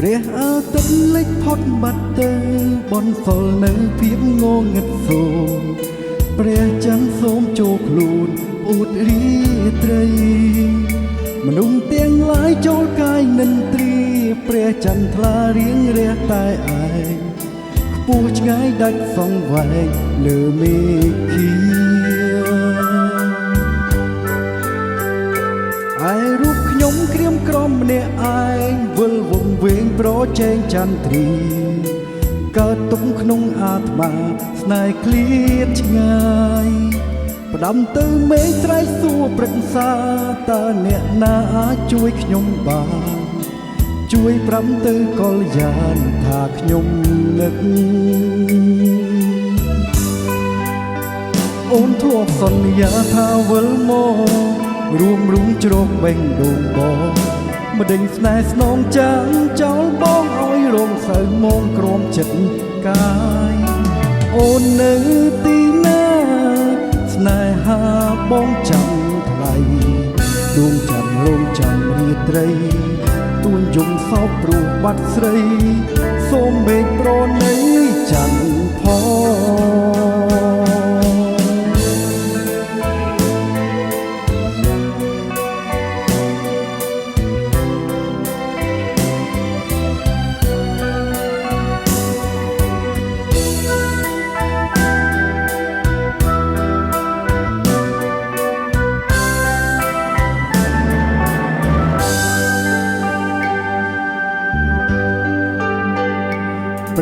ព្រះអាទិត្យលិចផុតបាត់ទៅបនសល់នៅភាពងងឹតសូន្យព្រះច័ន្ទសូមចូលខ្លួនអួតរាត្រីមនុស្សទាំងឡាយចូលកាយនិន្ទ្រាព្រះចន្ទថ្លារៀងរះតែឯងខ្ពស់ឆ្ងាយដាច់សង្វែងលើមេឃីឯរូបខ្ញុំក្រៀមក្រំម្នាក់ឯងវិលវង្វេងប្រជែងចន្ទ្រាកើតទុំក្នុងអាត្មាស្នេហ៍ឃ្លាតឆ្ងាយផ្ដាំទៅមេឃស្រែកសួរព្រឹក្សាតើអ្នកណាអាចជួយខ្ញុំបានជួយប្រាប់ទៅកល្យានថាខ្ញុំនឹកអូនធ្លាប់សន្យាថាវិលមករួមរុំជ្រកបេះដូងបងម្ដេញស្នេហ៍ស្នងចាំងចោលបងឲ្យរងសៅមងក្រមចិត្តកាយអូននៅទីណាស្នេហាបងចាំថ្លៃដួងច័ន្ទរងចាំរាត្រីទួញយំសោកព្រោះបាត់ស្រីសូមមេឃប្រណីច័ន្ទផង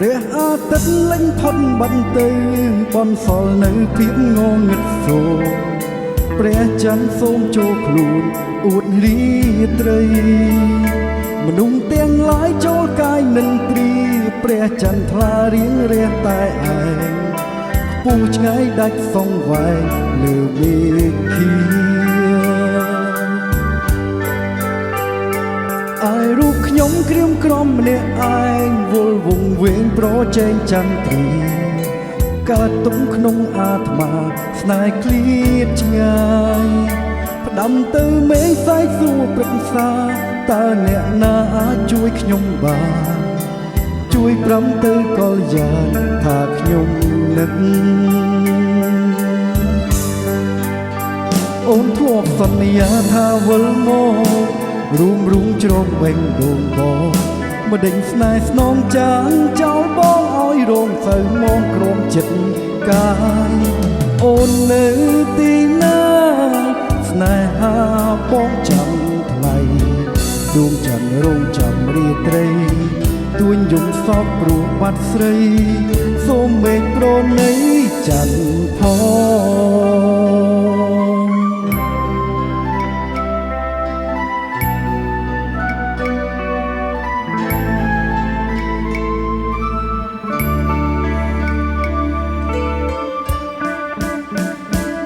ព្រះអាទិត្យលិញផុតបាត់ទៅបនសល់នៅភាពងងឹតសូន្យព្រះច័ន្ទសូមចូលខ្លួនអួតរាត្រីមនុស្សទាំងឡាយចូលកាយនិន្ទ្រាព្រះចន្ទថ្លារៀងរះតែឯងខ្ពស់ឆ្ងាយដាច់សង្វែងលើមេឃីឯរូបខ្ញុំក្រៀមក្រំម្នាក់ឯងវល់វង្វេងប្រជែងចន្ទ្រាកើតទុំក្នុងអាត្មាស្នេហ៍ឃ្លាតឆ្ងាយផ្ដាំទៅមេឃសែកសួរព្រឹក្សាតើអ្នកណាអាចជួយខ្ញុំបានជួយប្រាប់ទៅកល្យានថាខ្ញុំនឹកអូនធ្លាប់សន្យាថាវិលមករួមរុំជ្រកបេះដូងបងម្ដេញស្នេហ៍ស្នងចាំងចោលបងឲ្យរងសៅមងក្រមចិត្តកាយអូននៅទីណាស្នេហាបងចាំថ្លៃដួងច័ន្ទរងចាំរាត្រីទួញយំសោកព្រោះបាត់ស្រីសូមមេឃប្រណីច័ន្ទផង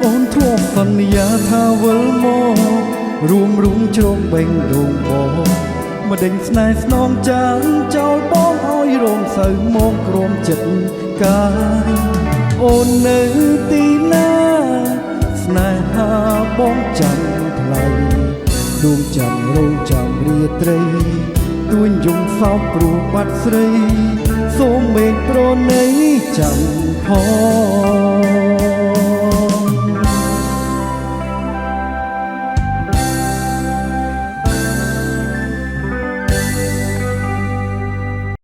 អូនធ្លាប់សន្យាថាវិលមករួមរុំជ្រកបេះដូងបងម្ដេញស្នេហ៍ស្នងចាំងចោលបងឲ្យរងសៅមងក្រមចិត្តកាយអូននៅទីណាស្នេហាបងចាំថ្លៃដួងច័ន្ទរងចាំរាត្រីទួញយំសោកព្រោះបាត់ស្រីសូមមេឃប្រណីច័ន្ទផង